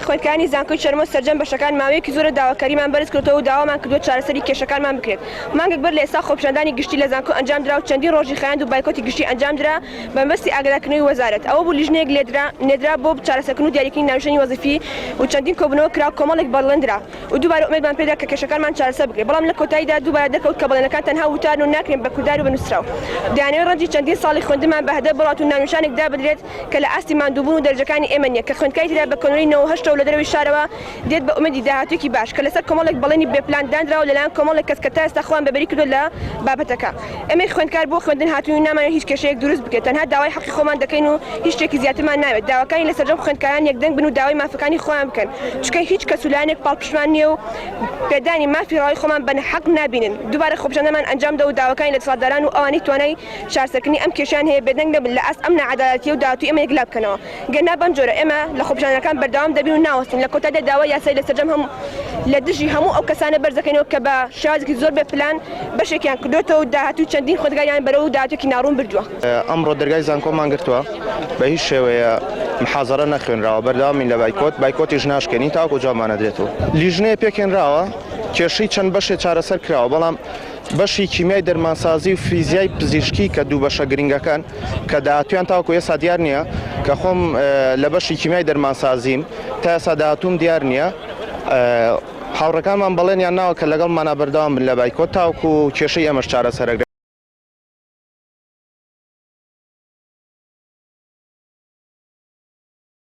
خوێندکارانی زانکۆی چەرمۆ سەرجەم بەشەکان ماوەیەکی زۆرە داواکاریمان بەرز کردۆتەوە و داوامان کردووە چارەسەری کێشەکانمان بکرێت. مانگێک بەر لە ئێستا خۆپیشاندانی گشتی لە زانکۆ ئەنجام درا و چەندین ڕۆژی خایاند و بایکۆتی گشتی ئەنجام درا بە مەبەستی ئاگادارکردنەوەی وەزارەت. ئەوە بوو لیژنەیەک لێدرا نێدرا بۆ چارەسەرکردن و دیاریکردنی ناونیشانی وەزیفی و چەندین کۆبوونەوە کرا و کۆمەڵێک بەڵێن درا و دووبارە ئومێدمان پێدرا کە کێشەکانمان چارەسەر بکرێت بەڵام لە کۆتاییدا دووبارە دەرکەوت کە بەڵێنەکان تەنها وتارن و ناکرێن بە کردار و بە نووسراو. دەیانەوێت ڕەنجی چەندین ساڵی خوێندنمان بە هەدەر بڕوات و ناونیشانێک دابنرێت کە لە ئاستی ماندووبوون و دەرەجەکانی ئێمە نییە کە خوێندکاری تێدا بە کۆنمرەی 98 ەوە لە دەرەوەی شارەوە دێت بە ئومێدی داهاتوویەکی باش کە لەسەر کۆمەڵێک بەڵێنی بێ پلان دانراوە لەلایەن کۆمەڵێک کەس کە تا ئێستا خۆیان بەبەری کردووە لە بابەتەکە. ئێمەی خوێندکار بۆ خوێندن هاتووین و نامانەوێت هیچ کێشەیەک دروست بکرێت تەنها داوای حەقی خۆمان دەکەین و هیچ شتێکی زیاترمان ناوێت داواکارین لە سەرجەم خوێندکاران یەکدەنگ بن و داوای مافەکانی خۆیان بکەن چونکە هیچ کەس و لایەنێک پاڵپشتمان نییە و پێدانی مافی ڕەوای خۆمان بە ناحەق نابینن دووبارە خۆپیشاندانمان ئەنجامدا و داواکارین لە دەسەڵاتداران و ئەوانەی توانای چارسەرکردنی ئەم کێشەیان هەیە بێدەنگ نەبن لە ئاست ئەم ناعەدالەتیە و داهاتووی ئێمە یەکلا بکەنەوە گەر نا بەم جۆرە ئێمە لە خۆپیشاندانەکان بەردەوام دەبین و ناوەستین لە کۆتایدا داوای یاسایی لە سەرجەم هەموو لە دژی هەموو ئەو کەسانە بەرز دەکەینەوە کە بە شێوازێکی زۆر بێ پلان بەشێکیان کردۆتەوە و داهاتووی چەندین خوێندکاریان بەرەو داهاتوویەکی ناڕوون بردووە. ئەمڕۆ دەرگای زانکۆمان گرتووە، بە هیچ شێوەیە محازەرە نەخوێنراوە، بەردەوامین لە بایکۆت، بایکۆتیش ناشکێنین تاوەکو جوابمان نەدرێتەوە. لیژنەیە پێکهێنراوە، کێشەی چەند بەشێ چارەسەر کراوە، بەڵام بەشی کیمیای دەرمانسازی و فیزیای پزیشکی کە دوو بەشە گرنگەکەن کە داهاتوویان تاوەکو ئێستا دیار نییە، کە خۆم لە بەشی کیمیای دەرمانسازیم تا ئێستا داهاتووم دیار نییە. هاوڕێکانمان بەڵێنیان ناوە کە لەگەڵمانا بەردەوام بن لە بایکۆت تاوەکو کێشەی ئێمەش چارەسەرەکرێت.